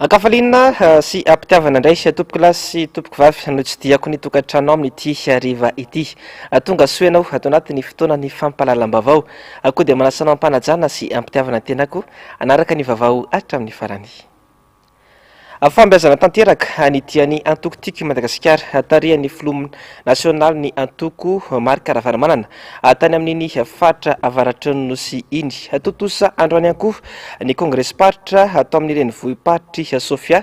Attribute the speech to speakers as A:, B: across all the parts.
A: Ankafaliana sy ampitiavana indray tompokolahy sy tompokovavy no tsidihako ny tokantranonao amin'ity hariva ity. Tonga soa ianao ato anatin'ny fotoanan'ny fampahalalam-baovao. Koa dia manasa anao am-panajana sy am-pitiavana ny tenako hanaraka ny vaovao hatramin'ny farany. Fahombiazana tanteraka ny dian'ny antoko Tiako i Madagasikara tarihan'ny filoha nasionalin'ny antoko Marc Ravalomanana tany amin'iny faritra avaratry ny Nosy iny. Tontosa androany ihany koa ny kongresim-paritra tao amin'ny renivohi-paritr'i Sofia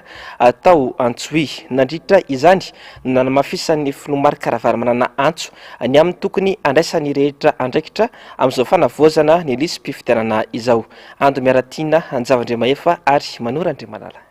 A: tao Antsohihy. Nandritra izany no nanamafisan'ny filoha Marc Ravalomanana antso ny amin'ny tokony handraisan'ny rehetra andraikitra amin'izao fanavaozana ny lisi-pifidianana izao. Ando Miaratiana, Anjava Andriamahefa ary Manoro Andriamalala.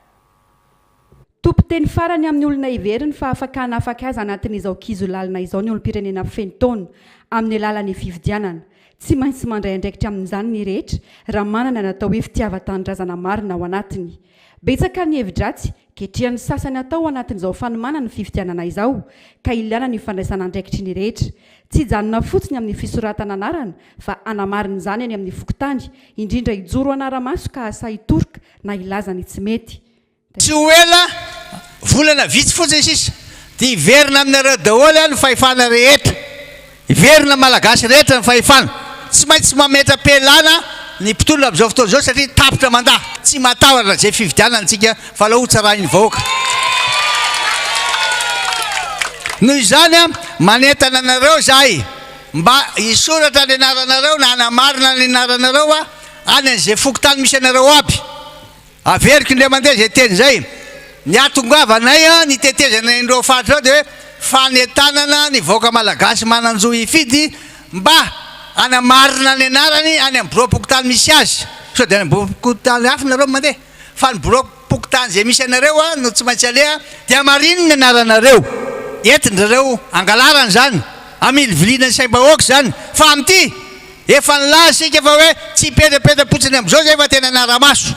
B: Tompon-teny farany amin'ny olona heveriny fa afaka hanafaka azy anatin'izao kizo lalina izao ny olom-pirenena feno taona, amin'ny alalan'ny fifidianana. Tsy maintsy mandray andraikitra amin'izany ny rehetra raha manana ny atao hoe fitiavan-tanindrazana marina ao anatiny. Betsaka ny hevi-dratsy Ketrehan'ny sasany atao ao anatin'izao fanomanana ny fifidianana izao ka ilana ny fandraisana andraikitry ny rehetra. Tsy hijanona fotsiny amin'ny fisoratana anarana fa hanamarina izany any amin'ny fokontany, indrindra hijoro hanara-maso ka hahasahy hitoroka na hilaza ny tsy mety.
C: Tsy ho ela, volana vitsy fotsiny sisa, dia hiverina aminareo daholo ny fahefana rehetra. Hiverina Malagasy rehetra ny fahefana. Tsy maintsy mametra-pialana ny mpitondra amin'izao fotoana izao satria tapitra mandat. Tsy matahotra izay fifidianana isika fa aleo ho tsarain'ny vahoaka. Noho izany, manentana anareo izahay mba hisoratra ny anaranareo na hanamarina ny anaranareo any amin'izay fokontany misy anareo aby. Averiko indray mandeha izay teny izay, ny hahatongavanay nitetezana an'ireo faritra ireo dia hoe fanentanana ny vahoaka malagasy manan-jo hifidy mba hanamarina ny anarany any amin'ny biraom-pokontany misy azy, sao dia any amin'ny biraom-pokontany hafa nareo no mandeha, fa ny biraom-pokontany izay misy anareo no tsy maintsy aleha dia hamarino ny anaranareo, entin-dry zareo hangalarana izany, hamiliviliana ny saim-bahoaka izany, fa amin'ity Efa nilaza isika fa hoe tsy hipetrapetra-potsiny amin'izao izay fa tena hanara-maso.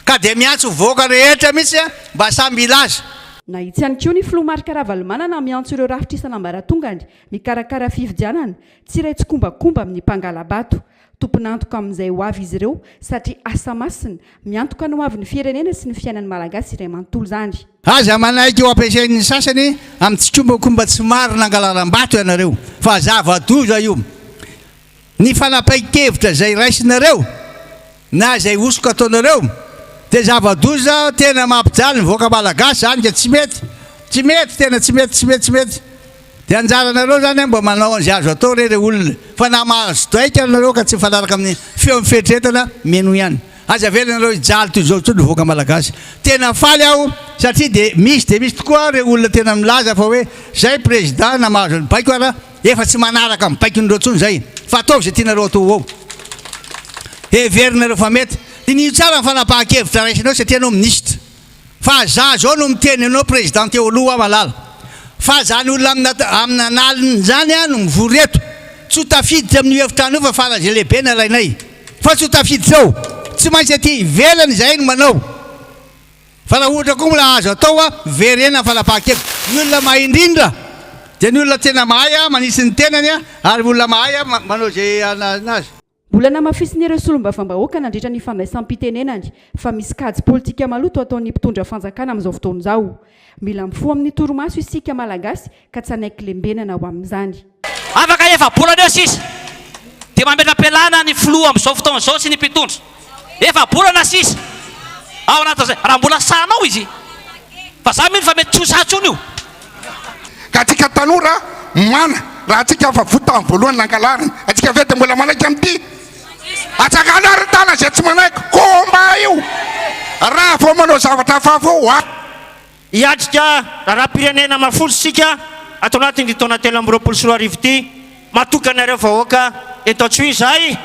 C: Ka dia miantso ny vahoaka rehetra mihitsy mba samy hilaza.
B: Nahitsy ihany koa ny filoha Marc Ravalomanana miantso ireo rafitra isan'ambaratongany mikarakara fifidianana, tsy hiray tsikombakomba amin'ny mpangala-bato. Tompon'antoka amin'izay ho avy izy ireo satria asa masina, miantoka ny hoavin'ny firenena sy ny fiainan'ny Malagasy iray manontolo izany.
C: Aza manaiky ho ampiasain'ny sasany amin'ny tsikombakomba tsy marina angalaram-bato ianareo fa zava-doza io. Ny fanapahin-kevitra izay raisinareo na izay hosoka ataonareo dia zava-doza tena mampijaly ny vahoaka malagasy izany ka tsy mety, tsy mety, tena tsy mety, tsy mety, tsy mety. Dia anjaranareo izany mba manao an'izay azo atao re re olona fa na mahazo daika ary nareo ka tsy mifanaraka amin'ny feon'ny fieritreretana mino ihany. Aza avela nareo hijaly toy izao intsony ny vahoaka malagasy. Tena faly aho satria dia misy dia misy tokoa ireo olona tena milaza fa hoe zay président na mahazo ny baiko ara efa tsy manaraka ny baikon'ireo intsony zay fa ataovy izay tianareo atao ao. Heverinareo fa mety. Diniho tsara ny fanapahan-kevitra raisinao satria ianao minisitra. Fa za zao no miteny anao président teo aloha malala fa zany olona amina amina analiny zany no mivory eto tsy ho tafiditra amin'io efitrano io fa faran'izay lehibe nalainay fa tsy ho tafiditra ao tsy maintsy aty ivelany izahay no manao fa raha ohatra koa mbola azo atao a verena ny fanapahan-kevitra ny olona mahay indrindra dia ny olona tena mahay a manisy ny tenany a ary olona mahay a manao izay anazy.
B: Mbola namafisin'ireo solombavambahoaka nandritra ny fandraisam-pitenenany fa misy kajy politika maloto ataon'ny mpitondra fanjakana amin'izao fotoana izao. Mila mifoha amin'ny torimaso isika Malagasy ka tsy hanaiky lembenana ho amin'izany.
D: Afaka efa-bolana eo sisa dia mametra-pialana ny filoha amin'izao fotoana izao sy ny mpitondra. Efa-bolana sisa ao anatin'izay raha mbola sahanao izy fa za mino fa mety tsy ho sahy intsony io.
E: Ka atsika tanora mana raha atsika efa voa tamin'ny voalohany nangalariny atsika ve dia mbola manaiky amin'ity? Atsangano ary ny tanana izay tsy manaiky, combat io! Raha vao manao zavatra hafahafa eo a!
F: Hiatrika raharaham-pirenena mafolo isika ato anatin'ity taona 2023 ity. Matoky anareo vahoaka eto Antsohihy izahay.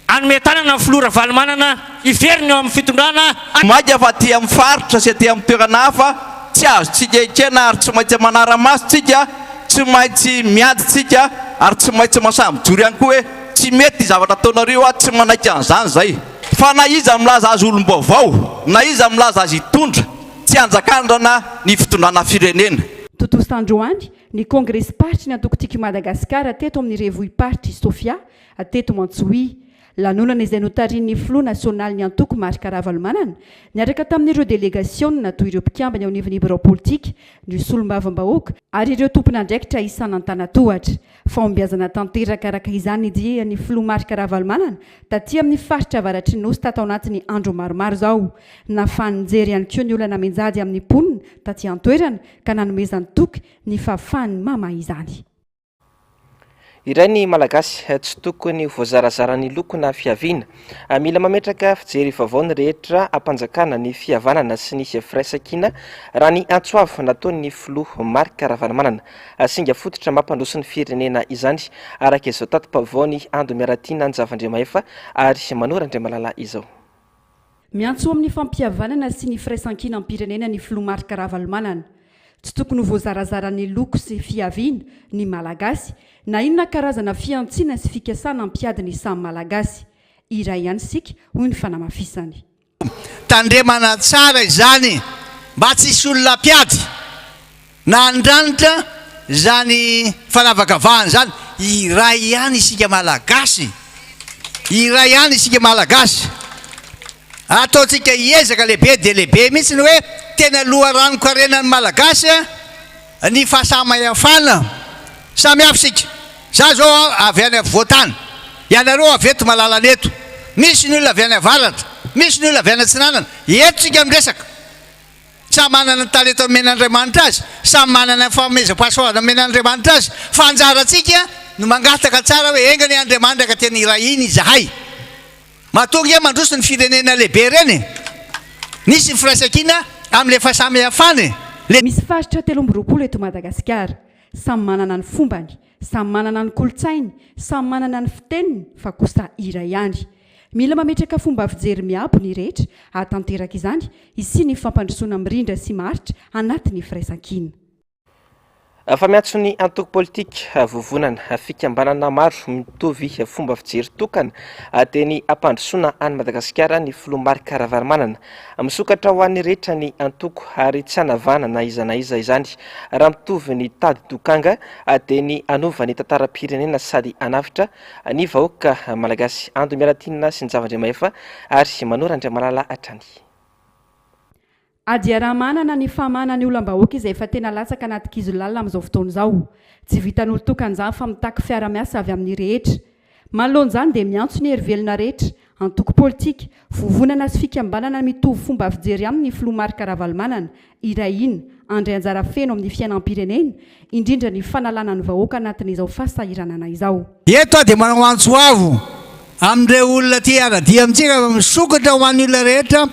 F: Hanome tanana ny filoha Ravalomanana hiverina eo amin'ny fitondrana.
G: Mainka fa aty amin'ny faritra sy aty amin'ny toerana hafa, tsy azontsika ekena ary tsy maintsy manara-maso tsika, tsy maintsy miady tsika ary tsy maintsy masahy mijoro ihany koa hoe tsy mety ity zavatra ataonareo io aho tsy manaiky an'izany izay. Fa na iza milaza azy olom-baovao, na iza milaza azy hitondra, tsy hanjakandrana ny fitondrana firenena.
B: Tontosa androany ny kongresim-paritry ny antoko Tiako i Madagasikara teto amin'ny revohim-paritr'i Sofia, teto Antsohihy. Lanonana izay notarihin'ny filoha nasionalin'ny antoko Marc Ravalomanana, niaraka tamin'ireo delegasionina toy ireo mpikambana eo anivon'ny birao politika, ny solombavambahoaka ary ireo tompon'andraikitra isan'antanatohatra. Fahombiazana tanteraka araka izany ny dian'ny filoha Marc Ravalomanana taty amin'ny faritra avaratry ny Nosy tato anatin'ny andro maromaro izao. Nahafahany nijery ihany koa ny olana mianjady amin'ny mponina taty an-toerana ka nanomezany toky ny fahafahany mamaha izany.
A: Iray ny Malagasy, tsy tokony ho voazarazaran'ny loko na fiaviana. Mila mametraka fijery vaovao ny rehetra hampanjakana ny fihavanana sy ny firaisankina, raha ny antso avo nataon'ny filoha Marc Ravalomanana. Singa fototra mampandroso ny firenena izany, araka izao tati-baovaon'i Ando Miaratiana Njavandriamahefa ary Manoro Andriamalala izao.
B: Miantso amin'ny fampihavanana sy ny firaisankinam-pirenena ny filoha Marc Ravalomanana. Tsy tokony ho voazarazaran'ny loko sy fiaviana ny Malagasy, na inona karazana fihantsiana sy fikasana hampiady ny samy Malagasy. Iray ihany isika, hoy ny fanamafisany.
C: Tandremana tsara izany mba tsy hisy olona hampiady na handranitra izany fanavakavahana izany, iray ihany isika Malagasy, iray ihany isika Malagasy. Ataontsika hiezaka lehibe dia lehibe mihitsy ny hoe tena loharanon-karenan'ny Malagasy ny fahasamihafana. Samy hafa isika. Za zao avy any afovoan-tany, ianareo avy eto malalana eto, misy ny olona avy any avaratra, misy ny olona avy any atsinanana, eto tsika miresaka. Samy manana ny talenta nomen'Andriamanitra azy, samy manana ny fanomezam-pahasoavana nomen'Andriamanitra azy, fa anjarantsika no mangataka tsara hoe enga anie Andriamanitra ka tena irahiny izahay. Matoa ange mandroso ny firenena lehibe ireny e! Nisy ny firaisankina amin'ilay fahasamihafana e! Le.
B: Misy faritra 23 eto Madagasikara. Samy manana ny fombany, samy manana ny kolontsainy, samy manana ny fiteniny fa kosa iray ihany. Mila mametraka fomba fijery miabo ny rehetra hahatanteraka izany hisian'ny fampandrosoana mirindra sy maharitra anatin'ny firaisankina.
A: Fa miantso ny antoko politika, vovonana, fikambanana maro mitovy fomba fijery tokana dia ny hampandrosoana an'i Madagasikara ny filoha Marc Ravalomanana. Misokatra ho an'ny rehetra ny antoko ary tsy hanavahana na iza na iza izany. Raha mitovy ny tady dokanga dia ny hanova ny tantaram-pirenena sady hanavotra ny vahoaka malagasy. Ando Mialatiana sy Njava Andriamahefa ary Manoro Andriamalala hatrany.
B: Ady iaraha-manana ny fahamahana ny olam-bahoaka izay efa tena latsaka anaty kizo lalina amin'izao fotoana izao. Tsy vitan'olon-tokana izany fa mitaky fiara-miasa avy amin'ny rehetra. Manoloana izany dia miantso ny hery velona rehetra, antoko politika, vovonana sy fikambanana mitovy fomba fijery aminy ny filoha Marc Ravalomanana, hiray hina, handray anjara feno amin'ny fiainam-pirenena, indrindra ny fanalana ny vahoaka anatin'izao fahasahiranana izao.
C: Eto aho dia manao antso avo amin'ireo olona te hiara-dia amintsika fa misokatra ho an'ny olona rehetra,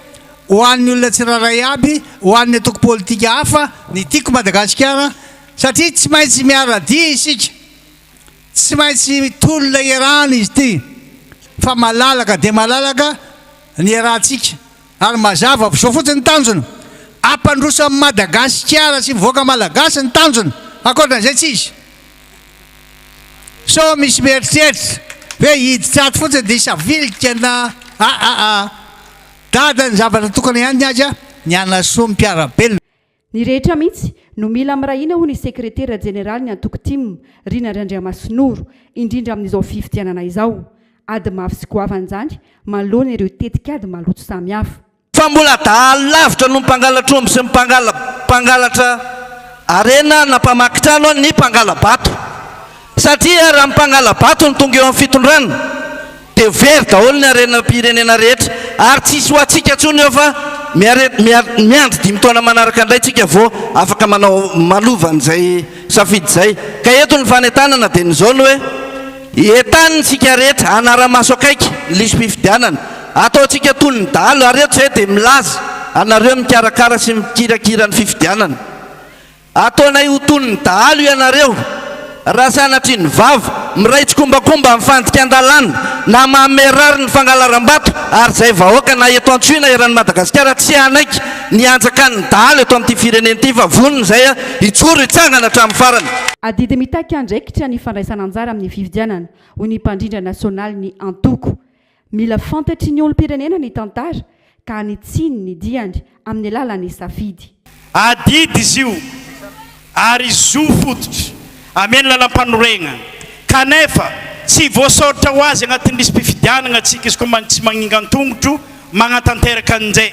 C: ho an'ny olona tsirairay aby, ho an'ny antoko politika hafa ny Tiako Madagasikara satria tsy maintsy miara-dia isika. Tsy maintsy mitolona iarahana izy ity fa malalaka dia malalaka ny iarahantsika ary mazava fa izao fotsiny ny tanjona, hampandroso an'i Madagasikara sy ny vahoaka Malagasy ny tanjona, ankoatran'izay tsy izy. Sao misy mieritreritra hoe hiditra ato fotsiny dia hisavilika na aa Dada ny zavatra tokana ihany ny azy ny hanasoa ny mpiara-belona.
B: Ny rehetra mihitsy no mila mirahina hoy ny sekretera jeneralin'ny antoko tim, Rina Randriamasinoro, indrindra amin'izao fifidianana izao. Ady mafy sy goavana izany manoloana ireo tetikady maloto samihafa.
G: Fa mbola dahalo lavitra noho ny mpangalatr'omby sy ny mpangalatra harena na mpamaky trano ny mpangala-bato. Satria raha ny mpangala-bato no tonga eo amin'ny fitondrana dia very daholo ny harenam-pirenena rehetra ary tsy hisy ho antsika intsony eo fa miandry dimy taona manaraka indray tsika vao afaka manao manova an'izay safidy izay. Ka eto ny fanentanana dia ny izao ny hoe entanina isika rehetra hanara-maso akaiky ny lisi-pifidianana. Ataontsika toy ny dahalo ary eto izay dia milaza anareo mikarakara sy mikirakira ny fifidianana. Ataonay ho toy ny dahalo ianareo raha sanatria ny vava, miray tsikombakomba amin'ny fandikan-dalàna na manome rariny ny fangalaram-bato ary izay vahoaka na eto Antsohihy na eran'i Madagasikara tsy hanaiky ny hanjakan'ny dahalo eto amin'ity firenena ity fa vonona izay hijoro hitsangana hatramin'ny farany.
B: Adidy mitaky andraikitra ny fandraisana anjara amin'ny fifidianana, hoy ny mpandrindra nasionalin'ny antoko. Mila fantatry ny olom-pirenena ny tantara ka hanitsiany ny diany amin'ny alalan'ny safidy.
H: Adidy izy io ary zo fototra amen'ny lalampanoregnana kanefa. Tsy voasoratra ho azy agnatin'ny lisi-pifidianagna tsika izy koa tsy magningan-tongotro magnatanteraka an'izay.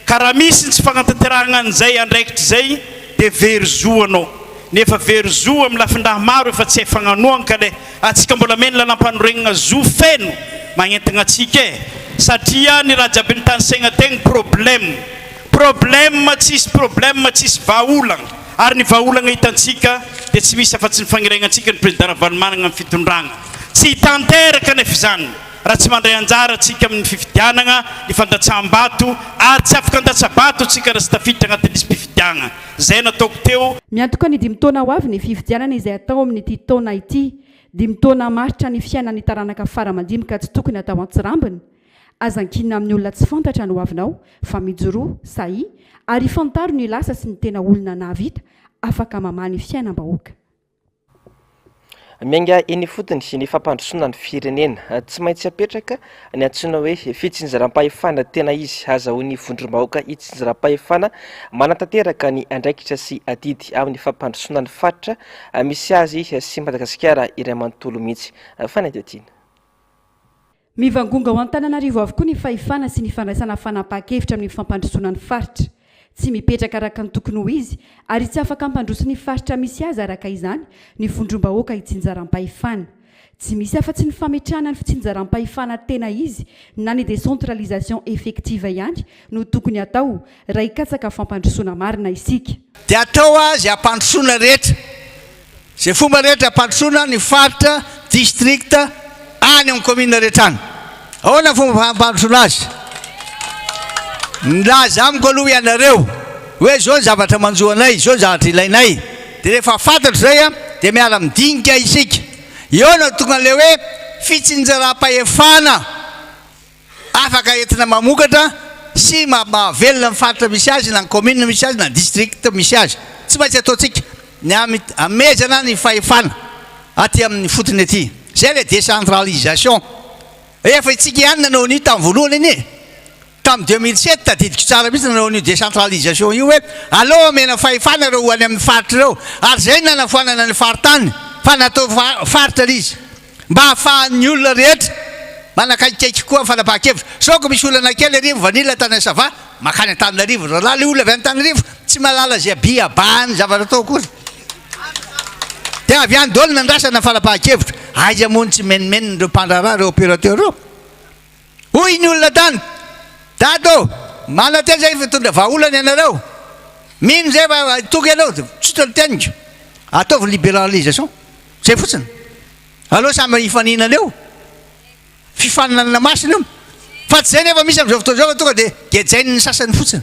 H: Ka raha misy ny tsy fagnatanterahagna an'izay andraikitra izay dia very zo anao. Nefa very zo amin'ny lafin-draha maro efa tsy hay fagnanoagna ka le antsika mbola ameno lalampanoregnana zo feno magnentagna antsika e! Satria ny raha jiaby nitanisaigna tegna problème. Problème tsisy problème tsisy vahaolagna ary ny vahaolagna hitantsika dia tsy misy afa-tsy ny fagniregnantsika ny Président Ravalomanana amin'ny fitondragna. Tsy hitanteraka anefa izany raha tsy mandray anjara antsika amin'ny fifidianagna, ny fandatsaham-bato ary tsy afaka handatsa-bato antsika raha tsy tafiditra agnatin'ny lisi-pifidiagna. Izay nataoko teo.
B: Miantoka ny dimy taona ho avy ny fifidianana izay hatao amin'ity taona ity. Dimy taona hamaritra ny fiainan'ny taranaka fara aman-dimby ka tsy tokony hatao an-tsirambina. Aza ankinina amin'ny olona tsy fantatra ny hoavinao fa mijoroa, sahia, ary fantaro ny lasa sy ny tena olona nahavita afaka mamaha ny fiainam-bahoaka.
A: Miainga eny ifotony ny fampandrosoana ny firenena. Tsy maintsy apetraka ny antsoina hoe fitsinjaram-pahefana tena izy hahazahoan'ny vondrom-bahoaka itsinjaram-pahefana manatanteraka ny andraikitra sy adidy amin'ny fampandrosoana ny faritra misy azy sy Madagasikara iray manontolo mihitsy. Fanadihadiana.
B: Mivangongo ao Antananarivo avokoa ny fahefana sy ny fandraisana fanapahan-kevitra amin'ny fampandrosoana ny faritra. Tsy mipetraka araka ny tokony ho izy ary tsy afaka hampandroso ny faritra misy azy araka izany ny vondrom-bahoaka itsinjaram-pahefana. Tsy misy afa-tsy ny fametrahana ny fitsinjaram-pahefana tena izy na ny décentralisation effective ihany no tokony hatao raha hikatsaka fampandrosoana marina isika.
C: Dia atao azy hampandrosoana rehetra. Izay fomba rehetra hampandrosoana ny faritra, district, any amin'ny commune rehetra any. Ahoana ny fomba fampandrosoana azy? Milaza amiko aloha ianareo hoe izao ny zavatra manjo anay, izao ny zavatra ilainay. Dia rehefa fantatro izay dia miara-midinika isika. Eo no tonga ilay hoe fitsinjaram-pahefana. Afaka entina mamokatra sy mahavelona ny faritra misy azy na ny commune misy azy na ny district misy azy. Tsy maintsy ataontsika ny hamehezana ny fahefana aty amin'ny fotony aty. Izay ilay décentralisation. Efa isika ihany nanao an'io tamin'ny voalohany anie e. Tamin'ny 2007 tadidiko tsara mihitsy nanao an'io décentralisation io hoe aleo omena fahefana ireo any amin'ny faritra ireo. Ary izay no nanafoanana ny faritany fa natao faritra ilay izy. Mba hahafahan'ny olona rehetra manakaikikaiky koa ny fanapahan-kevitra. Sao ka misy olana kely ery mivanila tany Sava, mankany Antananarivo. Rahalahy ilay olona avy any Antananarivo tsy mahalala izay abiabahan'ny zavatra atao akory. Dia avy any daholo nandrasana ny fanapahan-kevitra. Aiza moa no tsy menomenona ireo mpandraharaha, ireo opérateur ireo? Hoy ny olona tany, Dada ô, manantena izahay fa hitondra vahaolana ianareo. Mino izahay fa hitoky ianao. Tsotra ny teniko. Ataovy libéralisation. Zay fotsiny. Aleo samy hifaninana eo. Fifaninanana masina io. Fa tsy zay nefa misy amin'izao fotoana izao fa tonga dia gejain'ny sasany fotsiny.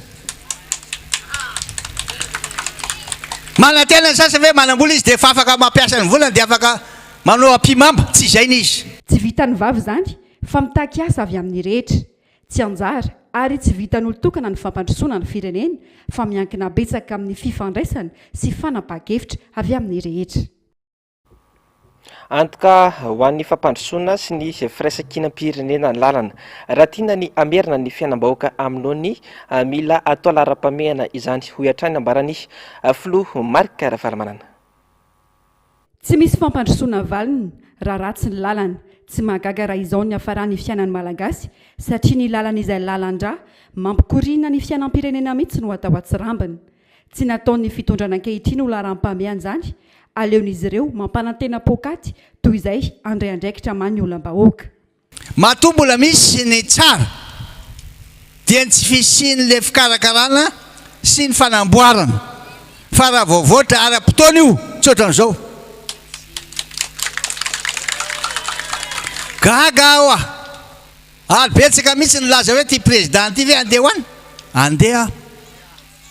C: Manantena ny sasany hoe manam-bola izy dia efa afaka mampiasa ny volany dia afaka manao ampihimamba. Tsy izay ny izy.
B: Tsy vitan'ny vava izany fa mitaky asa avy amin'ny rehetra. Tsy anjara ary tsy vitan'olon-tokana ny fampandrosoana ny firenena fa miankina betsaka amin'ny fifandraisana sy fanapahan-kevitra avy amin'ny rehetra.
A: Antoka ho an'ny fampandrosoana sy ny firaisankinam-pirenena ny lalana. Raha tiana ny hamerina ny fiainam-bahoaka amin'ny laoniny, mila atao laharam-pahamehana izany, hoy hatrany nambaran'ny filoha Marc Ravalomanana.
B: Tsy misy fampandrosoana valiny raha ratsy ny lalana. Tsy mahagaga raha izao ny niafaran'ny fiainan'ny Malagasy satria ny lalana izay lalan-drà mampikoriana ny fiainam-pirenena mihitsy no atao atsirambina. Tsy nataon'ny fitondrana ankehitriny ho laharam-pahamehana izany, aleon'izy ireo mampanantena poakaty toy izay handray andraikitra hamaha ny olam-bahoaka.
C: Matoa mbola misy ny tsara dia ny tsy fisian'ilay fikarakarana sy ny fanamboarana fa raha voavoatra ara-potoana io tsy ohatran'izao. Gaga aho ah! Ary betsaka mihitsy nilaza hoe ity président ity ve andeha ho any? Andeha aho.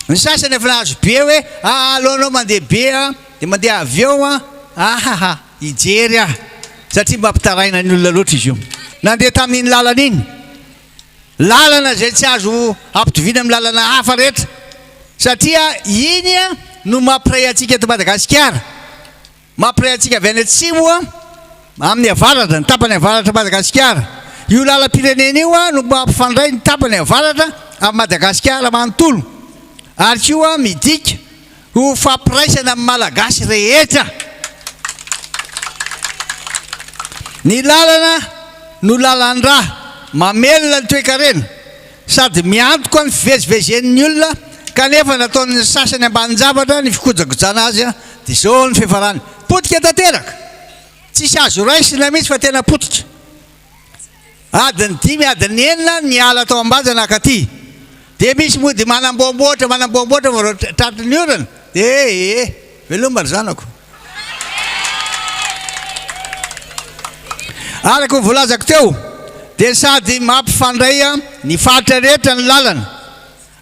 C: Ny sasany efa nahazo billet hoe aa aleo anao mandeha be a, dia mandeha avion a, ahaha, hijery aho satria mampitaraina ny olona loatra izy io. Nandeha tamin'iny lalana iny, lalana izay tsy azo ampitoviana amin'ny lalana hafa rehetra satria iny no mampiray antsika eto Madagasikara. Mampiray antsika avy any atsimo amin'ny avaratra, ny tapany avaratr'i Madagasikara. Io lalam-pirenena io no mampifandray ny tapany avaratra amin'i Madagasikara manontolo ary koa midika ho fampiraisana ny Malagasy rehetra. Ny lalana no lalan-drà mamelona ny toekarena sady miantoka ny fivezivezen'ny olona kanefa nataon'ny sasany ambanin-javatra ny fikojakojana azy dia izao ny fiafarany, potika tanteraka! Tsisy azo raisina mihitsy fa tena potika. Adiny dimy, adiny enina niala tao Ambanja nakaty. Dia misy mody manamboamboatra, manamboamboatra vao tratry ny orana dia ee, veloma ry zanako. Araka ny voalazako teo dia sady mampifandray ny faritra rehetra ny lalana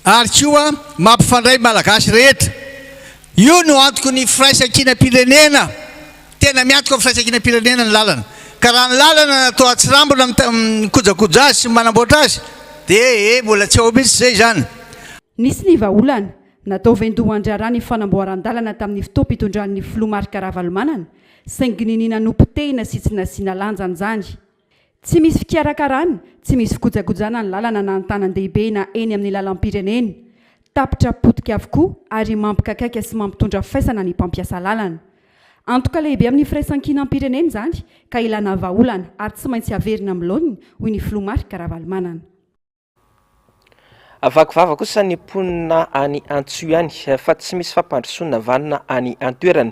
C: ary koa mampifandray ny Malagasy rehetra. Io no antoky ny firaisankinam-pirenena. Tena miantoka ny firaisankinam-pirenena ny lalana. Ka raha ny lalana natao atsirambina mikojakoja azy sy manamboatra azy dia ee mbola tsy ao mihitsy izay izany.
B: Nisy ny vahaolana, natao vaindohan-draharaha ny fanamboaran-dalana tamin'ny fotoam-pitondran'ny filoha Marc Ravalomanana, saingy niniana nopotehina sy tsy nasiana lanjany izany. Tsy misy fikarakarana, tsy misy fikojakojana ny lalana na an-tanan-dehibe na eny amin'ny lalam-pirenena. Tapitra potika avokoa ary mampikakaika sy mampitondra faisana ny mpampiasa lalana. Antoka lehibe amin'ny firaisankinam-pirenena izany ka ilana vahaolana ary tsy maintsy averina amin'ny laoniny, hoy ny filoha Marc Ravalomanana.
A: Vaky vava kosa ny mponina any Antsohihy any fa tsy misy fampandrosoana vanona any an-toerana.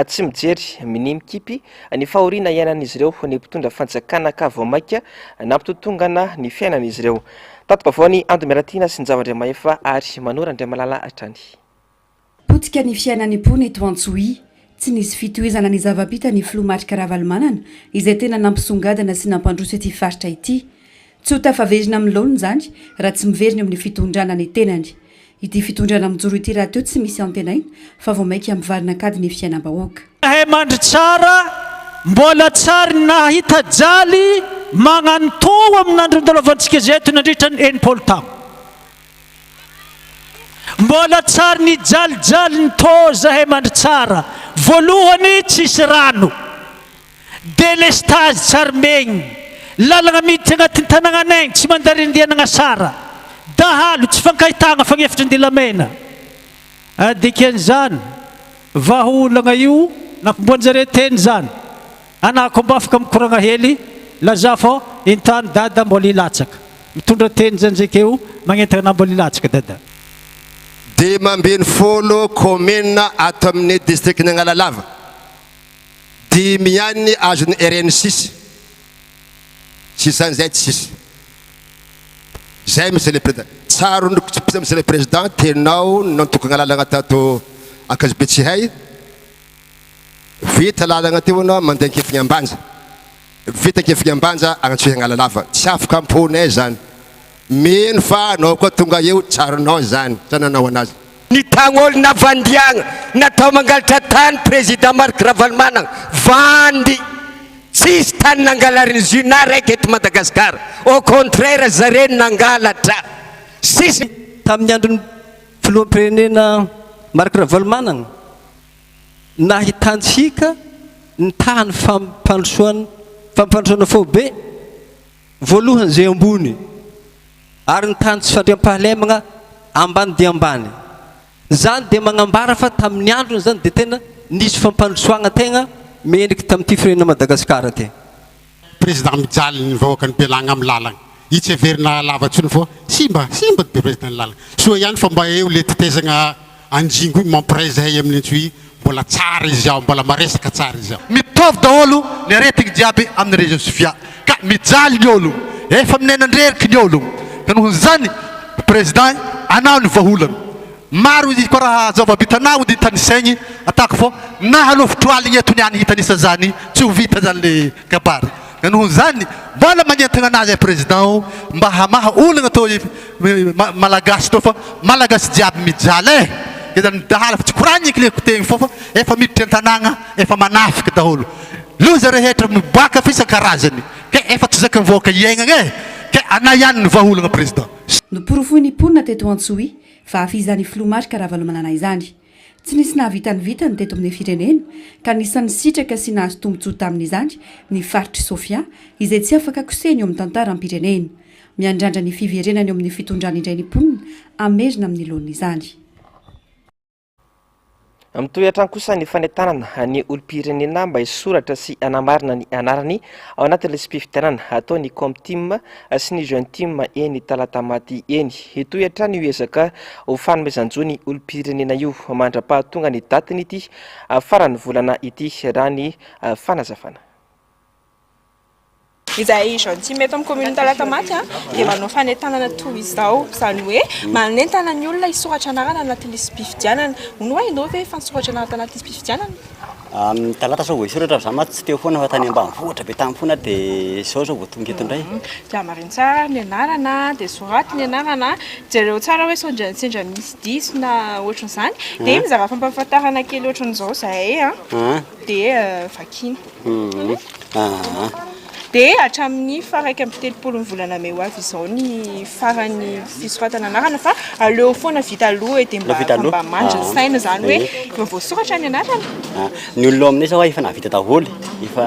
A: Tsy mijery, minia mikipy ny fahoriana iainan'izy ireo ny mpitondra fanjakana ka vao mainka nampitotongana ny fiainan'izy ireo. Tati-baovaon'i Ando Miaratiana sy Njava Andriamahefa ary Manoro Andriamalala hatrany.
B: Potika ny fiainan'ny mponina eto Antsohihy. Tsy nisy fitohizana ny zava-bita ny filoha Marc Ravalomanana izay tena nampisongadina sy nampandroso ity faritra ity. Tsy ho tafaverina amin'ny laoniny izany raha tsy miverina eo amin'ny fitondrana ny tenany. Ity fitondrana mijoro ity rahateo tsy misy antenaina fa vao mainka mivarina an-kady ny fiainam-bahoaka.
I: Zahay mandry tsara, mbola tsary nahita jaly magnano tô amin'ny andro nandalovantsika izay eto nandritra ny 60 taogno. Mbola tsary nijalijaly ny tô zahay mandry tsara, voalohany tsisy rano, delestazy tsary megny, lalagna miditra agnatin'ny tanagnanay tsy manjary andianagna sara, dahalo tsy fankahitagna fagnefitry Andilamena. Dikan'izany, vahaolagna io nampimboan-jare teny zany. Anah ko mba afaka mikoragna hely lazà fô entano dada mbola hilatsaka mitondra teny zany zekeo magnentagna anah mbola hilatsaka dada.
J: 15 kaominina ato amin'ny distrikan'i Analalava, dimy ihany azon'ny RN six, sisan'izay tsisy. Zay Monsieur le Président. Tsaroniko Monsieur le Président, tenao nantokagna lalagna tato Ankazobe Tsihay. Vita lalagna teo anao mandeha ankefigny Ambanja. Vita ankefigny Ambanja agnantsoy Agnalalava. Tsy afaka amponay zany. Mino fa anao koa tonga eo tsaronao zany. Sa nanao anazy.
K: Ny tagn'olona vandiagna natao mangalatra tany président Marc Ravalomanagna vandy tsisy tany nangalarin'i Zuna raiky eto Madagascar au contraire zare no nangalatra sisy
L: Tamin'ny andron'ny filoham-pirenena Marc Ravalomanana, Nahitantsika ny tahan'ny fampandrosoana fampandrosoana faobe voalohany izay ambony ary ny tahan'ny tsy fandriampahalemana ambany dia ambany. Izany dia magnambara fa tamin'ny androny izany dia tena nisy fampandrosoagna tegna mendriky tamin'ity firenena Madagasikara ity.
E: Président mijaly ny vahoaka ny Belagna am lalagna io tsy heverina lava tsony fô simba simba be président ny lalagna soa ihany fa mba eo le tetezagna Anjingo io mampiray zahay amin'ny Antsohihy mbola tsara izy ao mbola maresaka tsara izy ao.
M: Mitovy daholo ny aretigny jiaby amin'ny région Sofia ka mijaly ny ologno efa minenandreriky ny ologno ka nohon'izany président anao ny vaholagna Maro izy koa raha zava-bitanao ny tanisaigny atako fô na halofotro aligny eto niany hitanisa zany tsy ho vita zany le kabary ka noho zany mbola magnentagna anazy président o mba hamaha olagna tô malagasy tô fa malagasy jiaby mijaly eh ke zany dahalo fa tsy koragniko le kotegny fô fa efa miditry antanagna efa manafiky daholo loza rehetra miboaka fa isan-karazany ke efa tsy zakan'ny vahoaka iaignagna eh ke anah ihany ny vahaolagna président.
B: Noporofoin'ny mponina teto Antsohihy fa hafa izany filoha Marc Ravalomanana izany. Tsy nisy nahavita ny vitany teto amin'ny firenena ka anisan'ny nisitraka sy nahazo tombontsoa tamin'izany ny faritr'i Sofia izay tsy afaka kosehina eo amin'ny tantaram-pirenena. Miandrandra ny fiverenany eo amin'ny fitondrany indray ny mponina hamerina amin'ny laoniny izany.
A: Mitohy hatrany kosa ny fanentanana ny olom-pirenena mba hisoratra sy hanamarina ny anarany ao anatin'ny lisi-pifidianana ataon'ny Comteam sy ny Jeune Team eny Talatamaty eny. Hitohy hatrany io ezaka ho fanomezan-jo ny olom-pirenena io mandra-pahatonga ny datin'ity faran'ny volana ity, raha ny fanazavana.
N: Izahay Gentil eto amin'ny commune Talatamaty dia manao fanentanana toy izao, izany hoe manentana ny olona hisoratra anarana anaty lisi-pifidianana. Hono hoa ianao ve efa nisoratra anarana tanaty lisi-pifidianana?
O: Amin'ny talata zao vao hisoratra fa za mantsy tsy teo foana fa tany ambanivohitra be tany foana dia izao zao vao tonga eto indray.
N: Dia hamarino tsara ary ny anarana, dia soraty ny anarana, jereo tsara hoe sao ndra sendra misy diso na ohatran'izany, dia mizara fampahafantarana kely ohatran'izao izahay an, dia vakiana. Dia hatramin'ny faha 31 ny volana mey ho avy izao ny faran'ny fisoratana anarana fa aleo foana vita aloha e, dia mba mba mandry ny saina izany hoe efa voasoratra ny anarana.
O: Ny olona ao aminay izao efa nahavita daholo, efa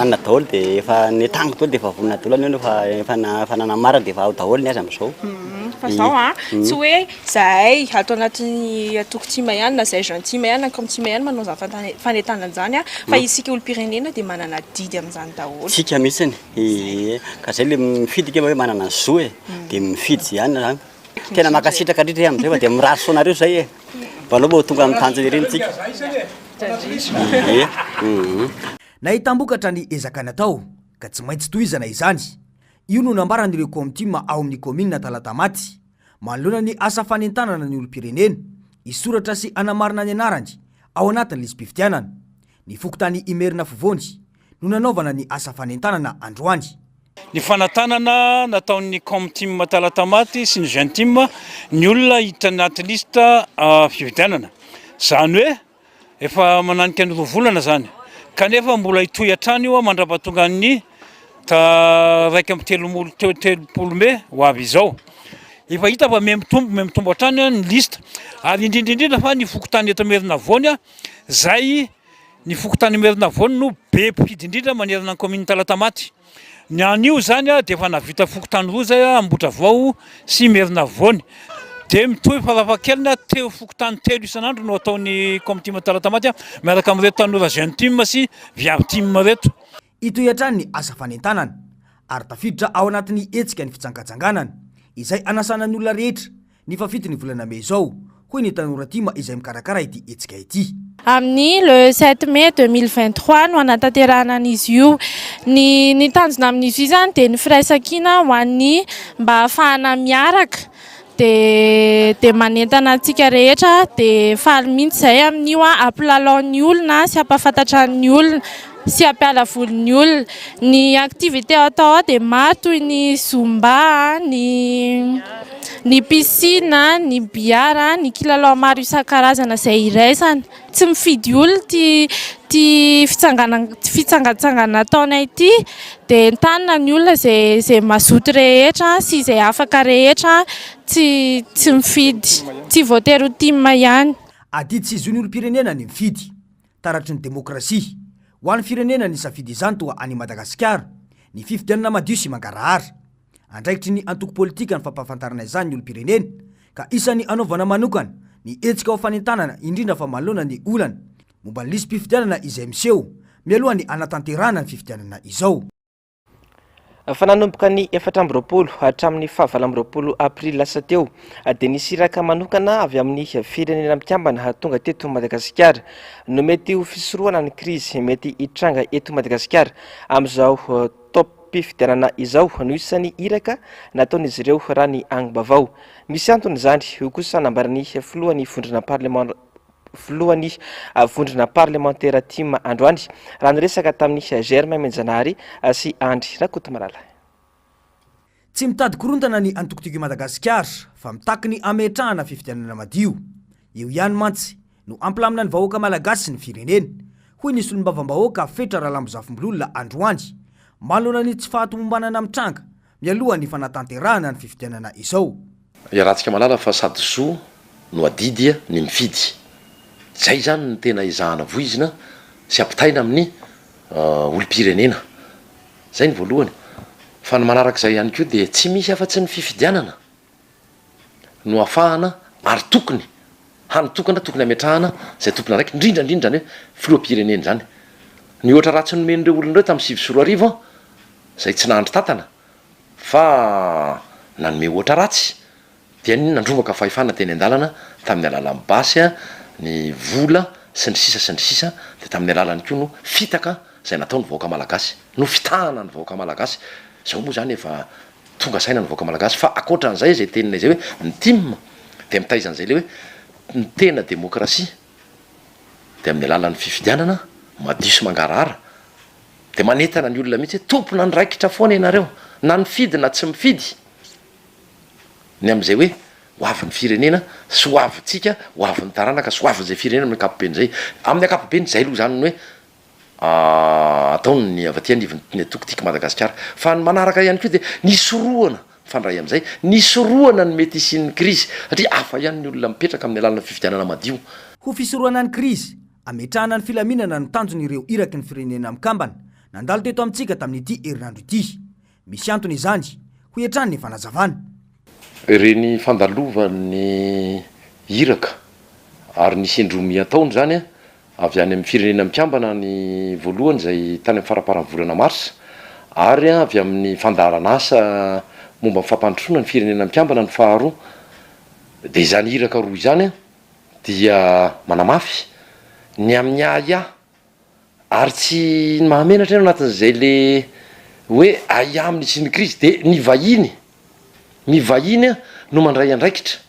O: anona daholo dia efa nentaniko daholo dia efa vonona daholo ny olona fa efa efa nanamarina dia efa ao daholo ny azy amin'izao.
N: Fa izao an, tsy hoe Zahay ato anatin'ny antoko tim ihany na zahay jeune tim ihany na com tim ihany manao izany fanentanana izany fa isika olom-pirenena dia manana adidy amin'izany daholo.
O: Tsika mihitsiny, ee, ka zay le mifidy ange hoe manana ny zo e, de mifidy zay ihany zany. Tena mankasitraka indrindra e amizay fa de mirary soa anareo zay e, mba aleo mba ho tonga amin'ny tanjona ireny tsika. Ee, hum.
P: Nahitam-bokatra ny ezaka natao ka tsy maintsy tohizana izany. Io no nambaran'ireo Comtim ao amin'ny kaominina Talatamaty. Manoloana ny asa fanentanana ny olom-pirenena, hisoratra sy hanamarina ny anarany ao anatin'ny lisi-pifidianana. Ny fokontany Imerinafovoany no nanaovana ny asa fanentanana androany.
Q: Ny fanatanana nataon'ny Comtim Talatamaty sy ny Gentim ny olona hiditra anaty lista fifidianana. Izany hoe Efa mananika ny roa volana izany, kanefa mbola hitohy hatrany io mandra-pahatongan'ny ta 31 mey ho avy izao. Efa hita fa mihamitombo mihamitombo hatrany ny lista, ary indrindra indrindra fa ny fokontany eto Imerinavoany izay ny fokontany Imerinavoany no be mpifidy indrindra manerana ny kaominina Talatamaty. Ny anio izany dia efa nahavita fokontany roa izay Ambohitravao sy Imerinavoany. Dia mitohy farafahakeliny telo fokontany telo isan'andro no ataon'ny Comtim Talatamaty miaraka amin'ireto tanora Jeune Team sy Viavy Team ireto.
P: Hitohy hatrany ny asa fanentanana ary tafiditra ao anatin'ny hetsika ny fitsangatsanganana izay hanasana ny olona rehetra Ny fahafito ny volana mey izao, hoy ny tanora tim izay mikarakara ity hetsika ity.
R: Amin'ny le sept mai 2023 no hanatanterahana an'izy io. Ny ny tanjona amin'izy io izany dia ny firaisankina ho an'ny mba hahafahana miaraka dia dia manentana antsika rehetra dia faly mihitsy izahay amin'io hampilalao ny olona sy hampahafantatra ny olona sy hampiala voly ny olona. Ny activité atao ao dia maro toy ny zumba, ny ny piscine, ny billard, ny kilalao maro isan-karazana izay iraisana. Tsy mifidy olona ity ity fitsangana fitsangantsangana ataonay ity dia entanina ny olona izay izay mazoto rehetra sy izay afaka rehetra tsy tsy mifidy, tsy voatery ho tim ihany.
P: Adidy sy zon'ny olom-pirenena ny mifidy. Taratry ny demokrasia. Ho an'ny firenena nisafidy izany toa an'i Madagasikara, ny fifidianana madio sy mangarahara. Andraikitry ny antoko politika ny fampahafantarana izany ny olom-pirenena, ka isan'ny anaovana manokana ny hetsika ho fanentanana indrindra fa manoloana ny olana momba ny lisi-pifidianana izay miseho mialoha ny hanatanterahana ny fifidianana izao.
A: Fa nanomboka ny 24 hatramin'ny faha 28 aprily lasa teo dia nisy iraka manokana avy amin'ny Firenena Mikambana tonga teto Madagasikara no mety ho fisorohana ny krizy mety hitranga eto Madagasikara amin'izao taom-pifidianana izao no isan'ny iraka nataon'izy ireo raha ny angom-baovao. Misy antony izany, hoy kosa nambaran'ny filohan'ny vondrona parlemanta. filohan'ny vondrona parlemantera tim androany raha niresaka tamin'i Germain Menjanahary sy Andry Rakotomalala.
P: Tsy mitady korontana ny antoko Tiako i Madagasikara fa mitaky ny hametrahana fifidianana madio. Eo ihany mantsy no hampilamina ny vahoaka malagasy sy ny firenena, hoy ny solombavambahoaka Fetra Ralambozafimbololona androany, manoloana ny tsy fahatomombanana mitranga mialoha ny fanatanterahana ny fifidianana izao.
S: Iarahantsika mahalala fa sady zo no adidy ny mifidy. Izay izany no tena ezahana voizina sy ampitaina amin'ny olom-pirenena. Izay ny voalohany. Fa ny manarak'izay ihany koa dia tsy misy afa-tsy ny fifidianana no ahafahana ary tokony. hany tokana tokony hametrahana izay tompon'andraikitra, indrindra indrindra izany hoe filoham-pirenena izany. Ny ohatra ratsy nomen'ireo olona ireo tamin'ny 2009 an, izay tsy nahandry tantana fa nanome ohatra ratsy dia ny nandrombaka fahefana teny an-dalana tamin'ny alalan'ny basy, ny vola sy ny sisa sy ny sisa dia tamin'ny alalany koa no fitaka izay natao ny vahoaka malagasy, nofitahana ny vahoaka malagasy, izao moa izany efa tonga saina ny vahoaka malagasy fa ankoatran'izay izay teninay izay hoe ny tim dia mitaiza an'izay le hoe ny tena demokrasia dia amin'ny alalan'ny fifidianana madio sy mangarahara dia manentana ny olona mihitsy hoe tompon'andraikitra foana ianareo na nifidy na tsy mifidy ny amin'izay hoe ho avin'ny firenena sy ho avintsika, ho avin'ny taranaka sy ho avin'izay firenena amin'ny ankapobeny izay. Amin'ny ankapobeny izay aloha izany ny hoe ataon'ny avy aty anivon'ny antoko Tiako Madagasikara. Fa ny manaraka ihany koa dia nisorohana, mifandray amin'izay, nisorohana ny mety hisian'ny krizy satria hafa ihany ny olona mipetraka amin'ny alalan'ny fifidianana madio.
P: Ho fisorohana ny krizy, hametrahana ny filaminana no tanjon'ireo iraky ny Firenena Mikambana nandalo teto amintsika tamin'ity herinandro ity. Misy antony izany, hoy hatrany ny fanazavana.
S: Ireny fandalovan'ny iraka ary nisy indroa miha-taona izany avy any amin'ny Firenena Mikambana ny voalohany izay tany amin'ny faramparan'ny volana marsa ary avy amin'ny fandaharan'asa momba ny fampandrosoana ny Firenena Mikambana ny faharoa. Dia izany iraka roa izany dia manamafy ny amin'ny ahiahy Ary tsy ny mahamenatra eny anatin'izay le hoe ahiahy amin'ny hisian'ny krizy de ny vahiny, ny vahiny no mandray andraikitra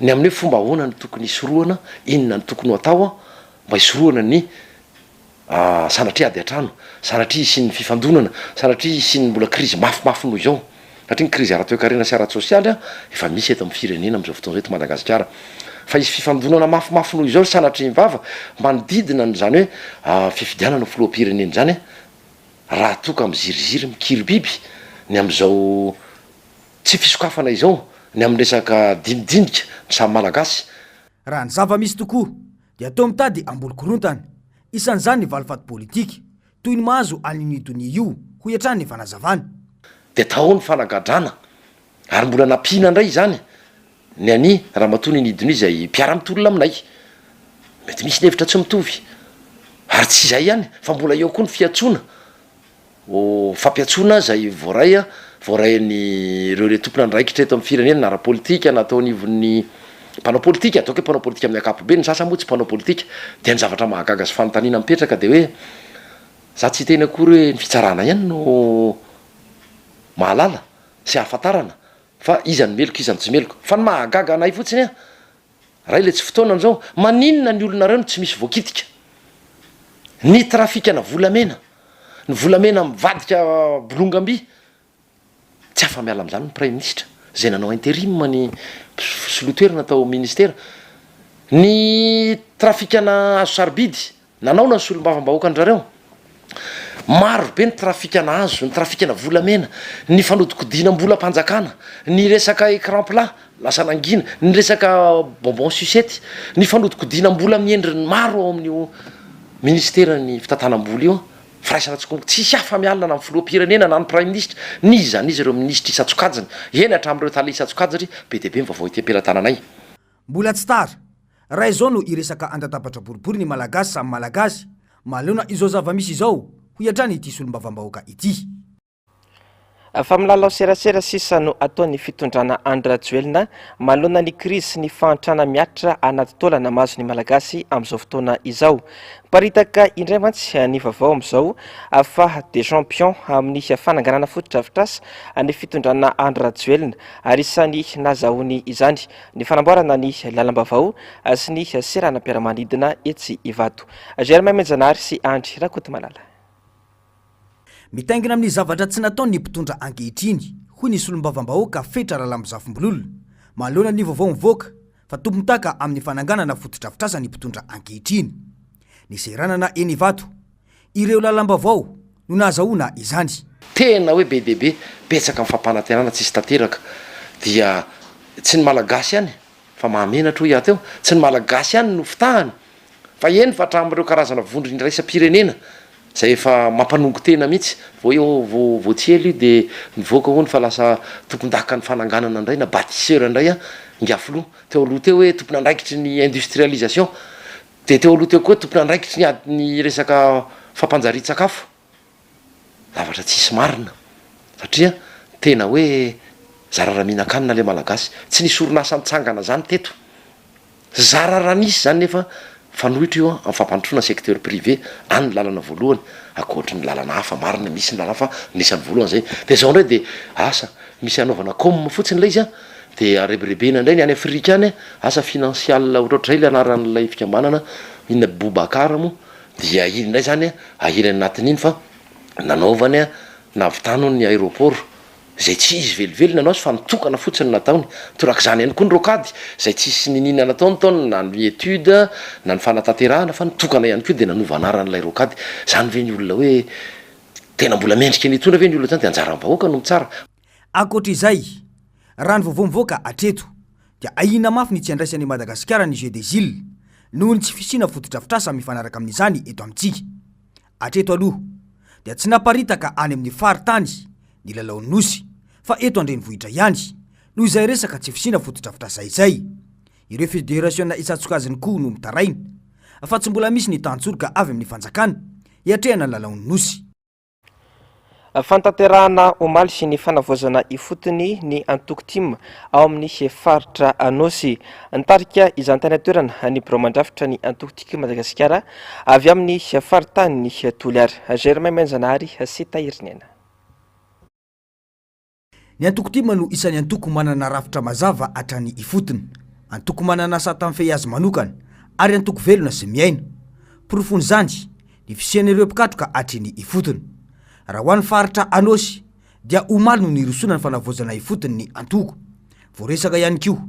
S: ny amin'ny hoe fomba ahoana no tokony hisorohana, inona no tokony ho atao mba hisorohana ny sanatria ady an-trano, sanatria hisian'ny fifandonana, sanatria hisian'ny mbola krizy mafimafy noho izao. Satria ny krizy ara-toekarena sy ara-tsosialy efa misy eto amin'ny firenena amin'izao fotoana izao eto Madagasikara. Fa hisy fifandonana mafimafy noho izao sanatria ny vava manodidina an'izany hoe fifidianana ho filoham-pirenena izany raha toa ka miziriziry mikiribiby ny amin'izao tsy fisokafana izao ny amin'ny resaka dinidinika ny samy Malagasy.
P: Raha ny zava-misy tokoa dia toa mitady hamboly korontana, isan'izany ny valifaty politika, Toy ny mahazo an'io Donia io, hoy hatrany ny fanazavana.
S: Dia tao ny fanagadrana ary mbola nampiana indray izany ny an'i Ramatoa Nini Donia izay mpiara-mitolona aminay. Mety misy ny hevitra tsy mitovy. Ary tsy izay ihany fa mbola eo koa ny fiantsoana, fampiantsoana izay voaray, voarain'ireo le tompon'andraikitra eto amin'ny firenena na ara-politika na tao anivon'ny mpanao politika, ataoko hoe mpanao politika amin'ny ankapobeny, ny sasany moa tsy mpanao politika, dia ny zavatra mahagaga sy fanontaniana mipetraka dia hoe, za tsy hiteny akory hoe ny fitsarana ihany no mahalala sy ahafantarana fa iza no meloka iza no tsy meloka, fa ny mahagaga anay fotsiny an, ray le tsy fotoanany zao, maninona ny olonareo no tsy misy voakitika? Ny trafikana volamena, ny volamena mivadika bolongam-by, Tsy afa-miala amin'izany ny praiminisitra izay nanao interim ny mpisolotoerana tao ministera. Ny trafikana hazo sarobidy, nanaona ny solombavambahoakan-dry zareo. Maro be ny trafikana hazo, ny trafikana volamena, ny fanodikodinam-bolam-panjakana, ny resaka écran plat lasa nangina, ny resaka bonbon sucette, ny fanodikodinam-bola amin'ny endriny maro ao amin'io ministeran'ny fitantanam-bola io. Firaisana tsikomby tsisy afa mialona na ny filoham-pirenena na ny praiminisitra, n'iza n'iza ireo minisitra isan-tsokajiny, eny hatramin'ireo tale isan-tsokajiny, be dia be ny vaovao ety am-pelatananay.
P: Mbola tsy tara, raha izao no hiresaka an-databatra boribory ny Malagasy samy Malagasy, manoloana izao zava-misy izao, hoy hatrany ity solombavambahoaka ity.
A: Fa milalao serasera sisa no ataon'ny fitondrana Andry Rajoelina manoloana ny krizy sy ny fahantrana mihatra anaty taolana mahazo ny Malagasy amin'izao fotoana izao. Miparitaka indray mantsy ny vaovao amin'izao fa des champions amin'ny fananganana fotodrafitrasa ny fitondrana Andry Rajoelina ary isan'ny nazahoany izany ny fanamboarana ny lalam-baovao sy ny seranam-piaramanidina etsy Ivato. Germain Menjanahary sy Andry Rakotomalala.
P: Mitaingina amin'ny zavatra tsy nataony ny mpitondra ankehitriny, hoy ny solombavambahoaka Fetra Ralambozafimbololona, manoloana ny vaovao mivoaka fa tompon-daka amin'ny fananganana fotodrafitrasa ny mpitondra ankehitriny. Ny seranana eny Ivato, ireo lalam-baovao no nahazahoana izany.
S: Tena hoe be dia be, betsaka ny fampanantenana tsisy tanteraka dia tsy ny Malagasy ihany fa mahamenatra hoy aho teo, tsy ny Malagasy ihany no fitahana fa eny fa hatramin'ireo karazana vondrona iraisam-pirenena. Izay efa mampanongo tena mihitsy, vao eo vao vao tsy ela io dia nivoaka hono fa lasa tompondakan'ny fananganana indray na batisseur indray an, ingahy filoha. Teo aloha teo hoe tompon'andraikitry ny industrialisation, dia teo aloha teo koa tompon'andraikitry ny ady ny resaka fampanjarian-tsakafo. Zavatra tsisy marina satria tena hoe zara raha mihinan-kanina ilay Malagasy. Tsy nisy orinasa nitsangana izany teto. Zara raha nisy izany nefa mifanohitra io amin'ny fampandrosoana secteur privé, any ny lalana voalohany, ankoatry ny lalana hafa, marina misy ny lalana hafa fa ny isan'ny voalohany izay. Dia izao indray dia asa, misy anaovana com fotsiny ilay izy an, dia arebirebena indray ny any Afrika any, asa financial ohatrohatr'izay ilay anaran'ilay fikambanana, inona Boubacar moa, dia iny indray izany ahirany anatin'iny fa nanaovany nahavitany hono ny aéroport. Izay tsy izy velively nanao azy fa nitokana fotsiny nataony. Torak'izany ihany koa ny rocade, izay tsisy niniana nataony tao na ny étude na ny fanatanterahana fa nitokana ihany koa dia nanova anarana ilay rocade. Izany ve ny olona hoe tena mbola mendrika ny hitondra ve ny olona izany dia anjaran'ny vahoaka no mitsara.
P: Ankoatra izay, raha ny vaovao mivoaka hatreto dia ahiana mafy ny tsy handraisan'i Madagasikara ny Jeux des Îles noho ny tsy fisiana fotodrafitrasa mifanaraka amin'izany eto amintsika. Hatreto aloha dia tsy naparitaka any amin'ny faritany ny lalaon'ny Nosy fa eto an-drenivohitra ihany noho izay resaka tsy fisiana fotodrafitrasa izay. Ireo federasiona isan-tsokajiny koa no mitaraina fa tsy mbola misy ny tantsoroka avy amin'ny fanjakana hiatrehana ny lalaon'ny Nosy.
A: Fanatanterahana omaly sy ny fanavaozana ifotony ny antoko tim ao amin'ny faritra Anôsy. Nitarika izany tany an-toerana ny birao mandrafitra ny antoko Tiako i Madagasikara avy amin'ny faritanin'i Toliara. Germain Menjanahary sy Tahiriniaina.
P: Ny antoko tim no isan'ny antoko manana rafitra mazava hatrany ifotony, antoko manana sata mifehy azy manokana ary antoko velona sy miaina. Porofon'izany ny fisian'ireo mpikatroka hatreny ifotony. Raha ho an'ny faritra Anôsy dia omaly no nirosoana ny fanavaozana ifotony ny antoko. Voaresaka ihany koa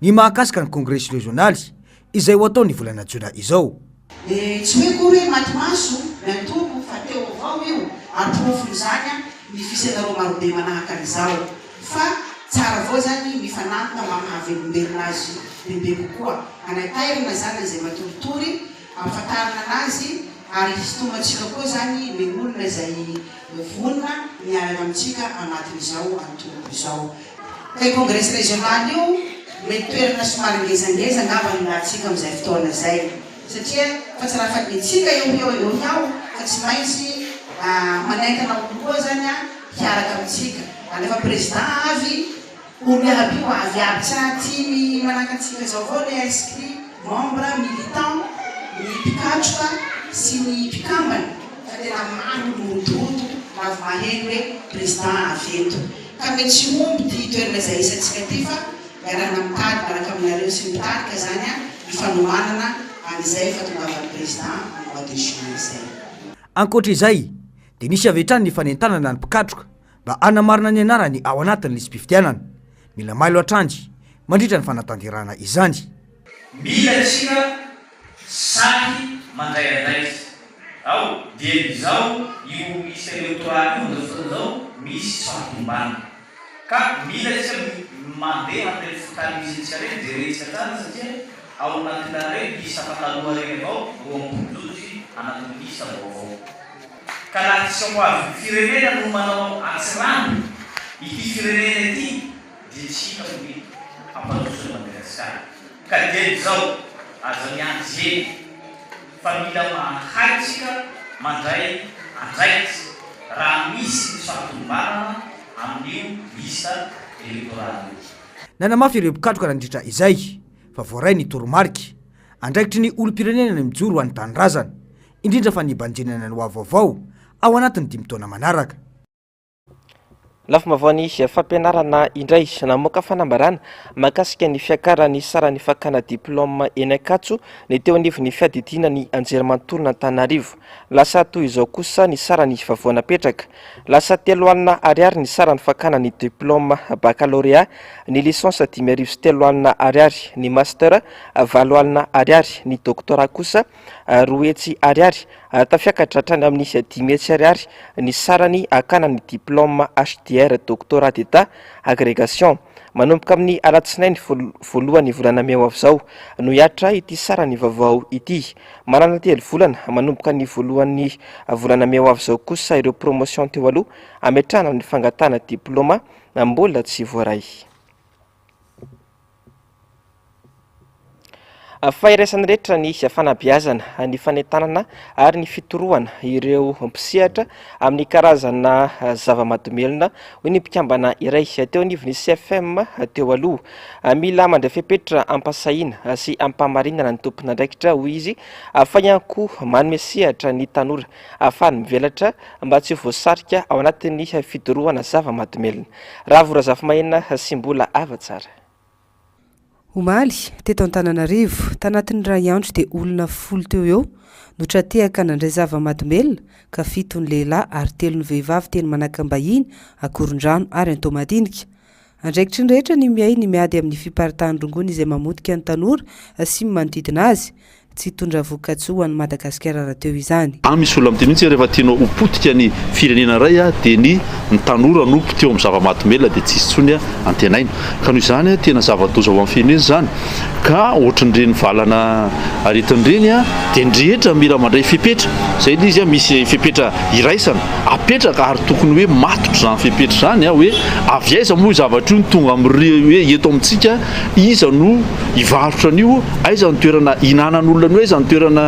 P: ny mahakasika ny kongresy rezionaly izay ho atao ny volana jona izao.
T: Dia tsy hoe akory hoe maty maso ny antoko fa teo avao io ary porofon'izany ny fisianareo marobe manahaka an'izao fa tsara avao zany mifanantona mba mahavelombelona azy bebe kokoa, anaitairana zany an'izay matoritory, ampafantarina anazy ary hisintomantsika koa zany le olona izay vonona miaraka amintsika anatin'izao antoko izao. Ka io Kongresy Rezionaly io mety toerana somary ngezangeza angamba no ilantsika amin'izay fotoana izay satria fa tsy raha fa ny antsika eo ho eo eo ihao fa tsy maintsy manentana olo koa zany hiaraka amintsika. Alefa Président avy Olo iaby io avy aby tsy raha tiany manahaka antsika zao avao le inscrit membre militant ny mpikatroka sy ny mpikambana fa tena maro olo mirodorodo raha vao maheno hoe président avy eto ka mety tsy homby ty toerana izay isantsika ty fa iarahana mitady miaraka aminareo sy ny mpitarika zany ny fanomanana an'izay fahatongavan'ny président en mois de juin izay.
P: Ankoatra izay dia nisy avy hatrany ny fanentanana ny mpikatroka mba hanamarina ny anarany ao anatin'ny lisi-pifidianana. Mila mailo hatrany mandritra ny fanatanterahana izany.
U: Mila isika sahy mandray andraikitra. Ao dia izao io liste electorale io amin'izao fotoana izao misy tsy fahatomombanana. Ka mila isika mandeha amin'ireny fokontany misy antsika ireny jerentsika tsara satria ao anatin'ireny liste taloha ireny avao 20 jozy anatin'ny liste vaovao. Ka laha tsy ho avy ny firenena no manao antsirambo ity firenena ity dia tsy hitako ny hampandroso an'i Madagasikara. Ka dieny izao aza miandry ela fa mila mahay tsika mandray andraikitra raha misy ny fahatomombanana amin'io liste électorale io.
P: Nanamafy ireo mpikatroka nandritra izay fa voaray ny toromarika. Andraikitry ny olom-pirenena ny mijoro ho an'ny tanindrazana. indrindra fa ny hibanjinana ny ho avy vaovao ao anatin'ny dimy taona manaraka.
A: Lafim-baovaon'ny fampianarana indray, namoaka fanambarana mahakasika ny fiakaran'ny saran'ny fakana diplaoma eny Ankatso ny teo anivon'ny fiadidiana ny anjerimanontolon'Antananarivo. Lasa toy izao kosa ny sarany vaovao napetraka. Lasa 30 ariary ny saran'ny fakana ny diplaoma bakalorea, ny licence 3500 ariary, ny master 80 ariary, ny doctorat kosa 200 ariary ary tafiakatra hatrany amin'ny 500 ariary ny sarany hakana ny diplaoma HDA. filière doctorat d'Etat agrégation. Manomboka amin'ny alatsinainy voalohan'ny volana mey ho avy izao no hihatra ity sarany vaovao ity. Manana telo volana manomboka ny voalohan'ny volana mey ho avy izao kosa ireo promotion teo aloha hametrahana ny fangatahana diplaoma mbola tsy voaray. Fa iraisan'ny rehetra ny fanabeazana, ny fanentanana ary ny fitorohana ireo mpisehatra amin'ny karazana zava-mahadomelina, hoy ny mpikambana iray teo anivon'ny CFM teo aloha. Mila mandray fepetra am-pahasahiana sy am-pahamarinana ny tompon'andraikitra, hoy izy, fa ihany koa manome sehatra ny tanora ahafahany mivelatra mba tsy ho voasarika ao anatin'ny fidorohana zava-mahadomelina. Ravo Razafimahenina sy Mbola Havatsara.
D: Omaly, teto Antananarivo, tanatin'ny iray andro dia olona folo teo eo no tra-tehaka nandray zava-mahadomelina ka fito ny lehilahy ary telo ny vehivavy teny Manakambahiny, Akorondrano ary Antohomadinika. Andraikitry ny rehetra ny miahy ny miady amin'ny fiparitahan'ny rongony izay mamotika ny tanora sy ny manodidina azy. Tsy hitondra vokatsoa ho an'i Madagasikara rahateo izany.
V: An misy olona miteny mihitsy hoe rehefa tianao ho potika ny firenena iray dia ny ny tanora no poteho amin'ny zava-mahadomelina dia tsisy intsony antenaina. Ka noho izany tena zava-doza ho an'ny firenena izany. Ka ohatran'ireny valana aretina ireny dia ny rehetra mila mandray fepetra. Izay ilay izy misy fepetra iraisana apetraka ary tokony hoe matotra izany fepetra izany hoe avy aiza moa io zavatra io no tonga amin'ny hoe eto amintsika, iza no hivarotra an'io, aiza ny toerana hihinanan'olona an'io, aiza ny toerana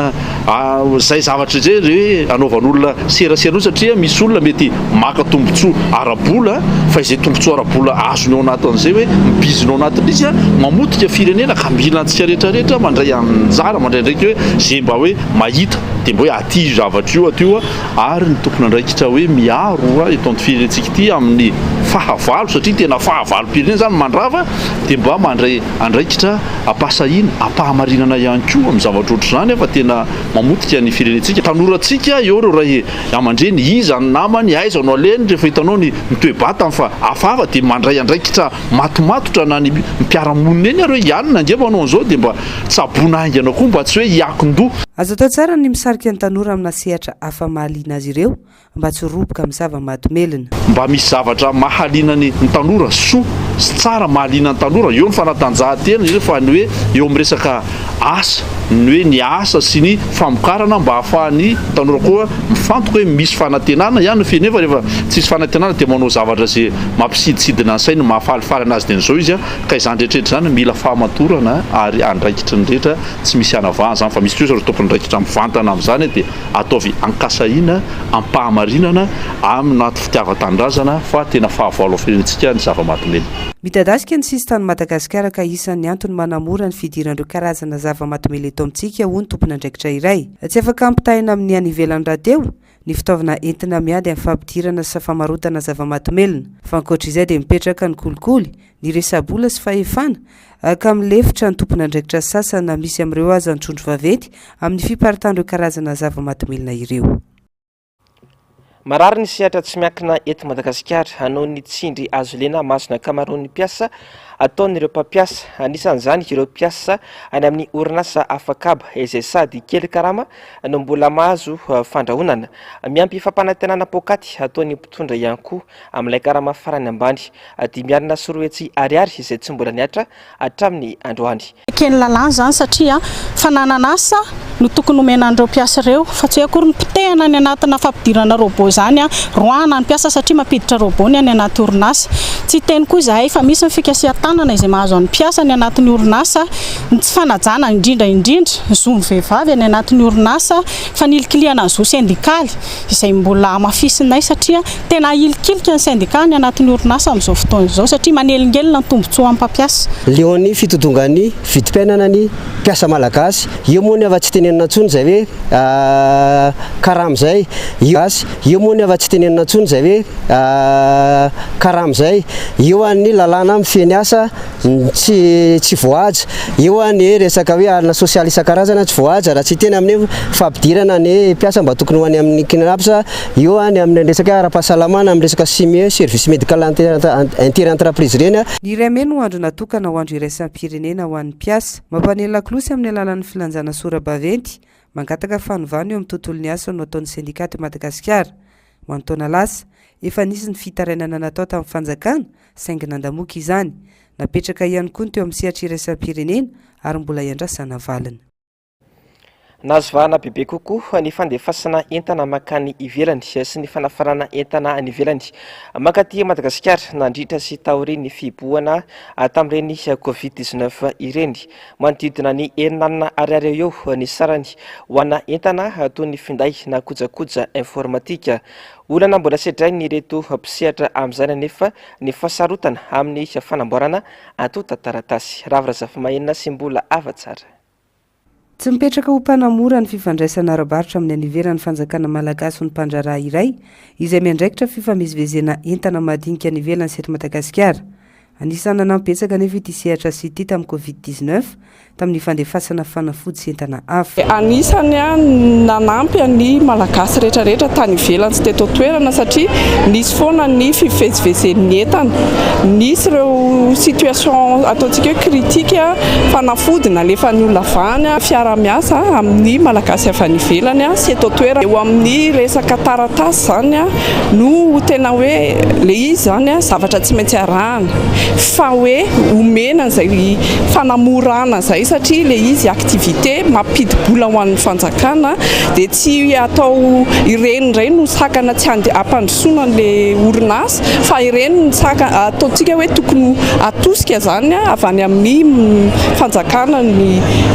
V: izay zavatra izay re hoe anaovan'olona serasera an'io satria misy olona mety maka tombontsoa ara-bola fa izay tombontsoa ara-bola azony ao anatin'izay hoe mibizina ao anatin'izy izy mamotika firenena ka mila antsika rehetra rehetra mandray anjara mandray andraikitra hoe izay mba hoe mahita dia mba hoe aty io zavatra io aty io ary ny tompon'andraikitra hoe miaro eto amin'ity firenentsika ity amin'ny fahavalo satria tena fahavalom-pirenena izany mandrava dia mba mandray andraikitra am-pahasahiana, am-pahamarinana ihany koa amin'ny zavatra ohatr'izany fa tena mamotika ny firenentsika. Tanorantsika eo ireo ray aman-dreny, iza ny namany, aiza no alehany rehefa hitanao ny toe-batany fa hafahafa dia mandray andraikitra matomatotra na ny mpiara-monina eny ary hoe i anona ange manao an'izao dia mba tsaboina haingana koa mba tsy hoe hiakin-doha.
D: Azo atao tsara ny misarika ny tanora amina sehatra hafa mahaliana azy ireo mba tsy ho roboka amin'ny zava-mahadomelina.
V: Mba misy zavatra mahaliana ny tanora, soa sy tsara mahaliana ny tanora, eo ny fanatanjahantena indrindra fa ny hoe eo amin'ny resaka asa, ny hoe ny asa sy ny famokarana mba ahafahan'ny tanora koa mifantoka hoe misy fanantenana ihany ny firenena fa rehefa tsisy fanantenana dia manao zavatra izay mampisidisidina ny sainy, mahafalifaly anazy dia izao izy ka izany rehetra rehetra izany mila fahamatorana ary andraikitry ny rehetra tsy misy hanavahana izany fa misy kosa ireo tompon'andraikitra mivantana amin'izany dia Ataovy an-kasahiana, am-pahamarinana, aminaty fitiavan-tanindrazana fa tena fahavalo ao firenentsika ny zava-mahadomelina.
D: Midadasika ny sisin-tanin'i Madagasikara ka isan'ny antony manamora ny fidiran'ireo karazana zava-mahadomelina eto amintsika, hoy ny tompon'andraikitra iray. Tsy afaka ampitahaina amin'ny any ivelany rahateo ny fitaovana entina miady amin'ny fampidirana sy famarotana zava-mahadomelina. Fa ankoatra izay dia mipetraka ny kolikoly, ny resa-bola sy fahefana, ka milefitra ny tompon'andraikitra sasany na misy amin'ireo aza ny trondro vaventy amin'ny fiparitahan'ireo karazana zava-mahadomelina ireo.
A: Marary ny sehatra tsy miankina eto Madagasikara noho ny tsindry azo lena mahazo ny ankamaroan'ny mpiasa ataon'ireo mpampiasa. Anisan'izany ireo mpiasa any amin'ny orinasa afakaba izay sady kely karama no mbola mahazo fandrahonana. Miampy fampanantenana poakaty ataon'ny mpitondra ihany koa amin'ilay karama farany ambany 205 ariary izay tsy mbola nihatra hatramin'ny androany.
W: Eken'ny lalàna izany satria fananana asa no tokony homena an'ireo mpiasa ireo fa tsy hoe akory ny potehana any anatina fampidirana robot izany, roahana ny mpiasa satria mampiditra robot ny any anaty orinasa. Tsy hiteny koa izahay fa misy ny fikasihan-tanana izay mahazo an'ny mpiasa any anatin'ny orinasa, ny tsy fanajana indrindra indrindra ny zon'ny vehivavy any anatin'ny orinasa, fanilikilihana ny zo sendikaly. izay mbola hamafisinay satria tena ahilikilika ny sendika any anatin'ny orinasa amin'izao fotoana izao satria manelingelina ny tombontsoan'ny mpampiasa.
X: Leon'ny fitodongan'ny vidim-piainana ny mpiasa malagasy. Eo moa ny afa tsy tenenina intsony izay hoe karama izay. Eo moa ny afa tsy tenenina intsony izay hoe karama izay. Eo ny lalàna mifehy ny asa. Tsy tsy voahaja. Eo ny resaka hoe alina sosialy isan-karazany tsy voahaja raha tsy hiteny amin'ny fampidirana ny mpiasa mba tokony ho any amin'ny Cnaps. Eo ny amin'ny resaka ara-pahasalamana, amin'ny resaka SIME, service médical inter-entreprise ireny.
D: Ny iray mey no andro natokana ho andro iraisam-pirenena ho an'ny mpiasa. Mampaneno lakolosy amin'ny alalan'ny filanjana sora-baventy, mangataka fanovana eo amin'ny tontolon'ny asa no ataon'ny sendika ato Madagasikara. Ho an'ny taona lasa, efa nisy ny fitarainana natao tamin'ny fanjakana saingy nandamoaka izany. Napetraka ihany koa ny teo amin'ny sehatra iraisam-pirenena ary mbola iandrasana valiny.
A: Nahazo vahana bebe kokoa ny fandefasana entana mankany ivelany sy ny fanafarana entana any ivelany mankaty Madagasikara nandritra sy taorian'ny fihibohana tamin'ireny Covid 19 ireny. Manodidina ny 60 ariary eo eo ny sarany ho ana entana toy ny finday na kojakoja informatika. Olana mbola sedrain'ireto mpisehatra amin'izany anefa ny fahasarotana amin'ny fanamboarana antontan-taratasy. Ravo Razafimahenina sy Mbola Havatsara.
D: Tsy mipetraka ho mpanamora ny fifandraisana ara-barotra amin'ny any ivelany fanjakana malagasy ho ny mpandraharaha iray izay miandraikitra fifamezivezena entana madinika any ivelany sy eto Madagasikara. Anisan'ny nanampy betsaka anefa ity sehatra sy ity tamin'ny Covid 19 tamin'ny fandefasana fanafody sy entana hafa.
C: Anisany nanampy ny Malagasy rehetra rehetra tany ivelany sy teto an-toerana satria nisy foana ny fivezivezen'ny entana. Nisy ireo situation ataontsika hoe critique, fanafody nalefan'ny olona avy any, fiaraha-miasa amin'ny Malagasy avy any ivelany sy eto an-toerana. Eo amin'ny resaka taratasy izany no tena hoe ilay izy izany zavatra tsy maintsy arahana fa hoe omena an'izay fanamorana izay satria ilay izy activité mampidi-bola ho an'ny fanjakana dia tsy atao ireny indray no sakana tsy hampandrosoana an'ilay orinasa. Fa ireny ny saka ataontsika hoe tokony atosika izany avy any amin'ny fanjakana ny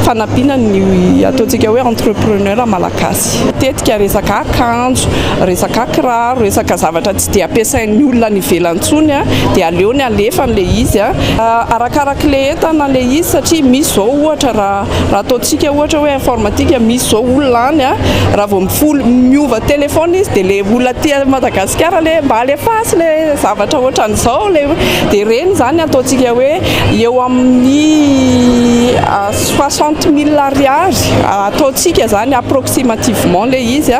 C: fanampiana ny ataontsika hoe entrepreneur malagasy. Matetika resaka akanjo, resaka kiraro, resaka zavatra tsy dia ampiasain'ny olona any ivelany intsony dia aleony alefany ilay izy. Arakarak'ilay entana ilay izy satria misy izao ohatra raha ataontsika ohatra hoe informatique misy izao olona any raha vao mifoly miova téléphone izy dia ilay olona aty Madagasikara le mba alefaso le zavatra ohatran'izao le dia ireny izany ataontsika hoe eo amin'ny 60 000 ariary ataontsika izany approximativement le izy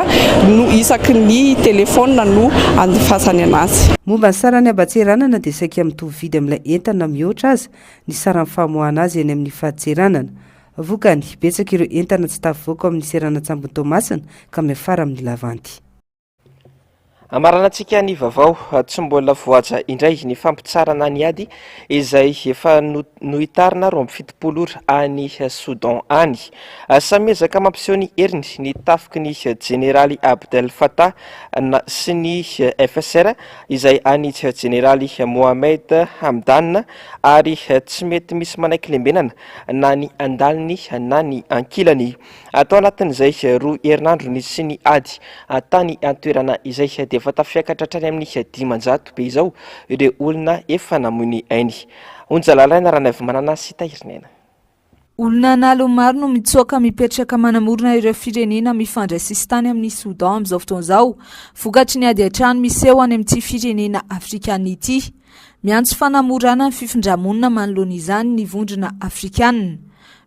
C: no isaky ny téléphone no andefasany anazy.
D: Momba ny saran'ny haban-tseranana dia saika mitovy vidy amin'ilay entana mihoatra aza ny saran'ny famoahana azy eny amin'ny fadintseranana. Vokany, betsaka ireo entana tsy tafavoaka ao amin'ny seranan-tsambon'i Toamasina ka miafara amin'ny lavanty.
A: Amaranantsika ny vaovao, tsy mbola voahaja indray ny fampitsarana ny ady izay efa nohitarina 72 ora any Soudan any. Samy miezaka mampiseho ny heriny ny tafiky ny jeneraly Abdel Fattah sy ny FSR izay an'i jeneraly Mohamed Hamdan ary tsy mety misy manaiky lembenana na ny andaniny na ny ankilany. Tao anatin'izay roa herinandro nisian'ny ady tany an-toerana izay dia efa tafiakatra hatrany amin'ny 500 be izao ireo olona efa namoy ny ainy. Onja Lalaina Ranaivomanana sy Tahirinaina.
F: Olona an'aliny maro no mitsoaka mipetraka manamorona ireo firenena mifandray sisintany amin'i Soudan amin'izao fotoana izao, vokatry ny ady an-trano miseho any amin'ity firenena afrikanina ity. Miantso fanamorana ny fifindra-monina manoloana izany ny Vondrona Afrikanina.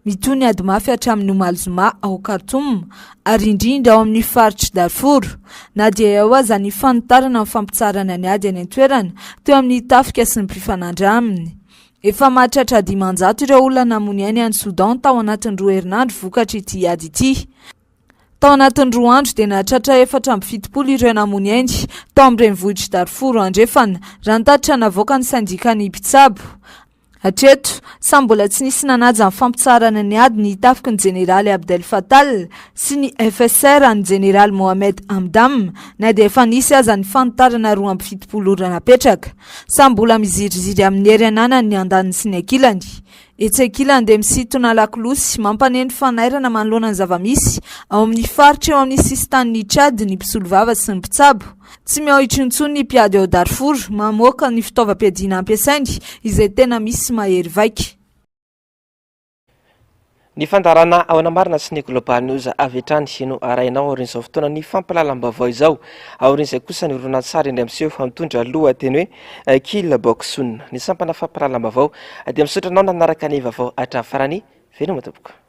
F: Mitohy ny ady mafy hatramin'ny omaly zoma ao Khartoum ary indrindra ao amin'ny faritr'i Darfour, na dia eo aza ny fanitarana ny fampitsaharana ny ady any an-toerana teo amin'ny tafika sy ny mpifanandra aminy. Efa mahatratra 500 ireo olona namoy ny ainy any Soudan tao anatin'ny roa herinandro vokatr'ity ady ity. Tao anatin'ny roa andro dia nahatratra 74 ireo namoy ny ainy tao amin'ny renivohitr'i Darfour andrefana, raha ny tatitra navoakan'ny sendikan'ny mpitsabo. Hatreto, samy mbola tsy nisy nanaja ny fampitsaharana ny ady ny tafiky ny jeneraly Abdel Fattah sy ny FSR an'ny jeneraly Mohamed Hamdam, na dia efa nisy aza ny fanitarana 72 ora napetraka. Samy mbola miziriziry amin'ny hery ananany ny andaniny sy ny ankilany. Etsy ankilany dia misintona lakolosy mampaneno fanairana manoloana ny zava-misy ao amin'ny faritra eo amin'ny sisintanin'i Tchad ny mpisolovava sy ny mpitsabo. Tsy miaohitra intsony ny mpiady ao Darfour mamoaka ny fitaovam-piadiana ampiasainy izay tena misy mahery vaika.
A: Ny fandaharana Ahoana Marina sy ny Global News avy hatrany no arahinao aorian'izao fotoanan'ny fampahalalam-baovao izao. Aorian'izay kosa ny horonantsary indray miseho mitondra lohateny hoe Kill Boksoon. Ny sampana fampahalalam-baovao dia misaotra anao nanaraka ny vaovao hatramin'ny farany. Veloma tompoko.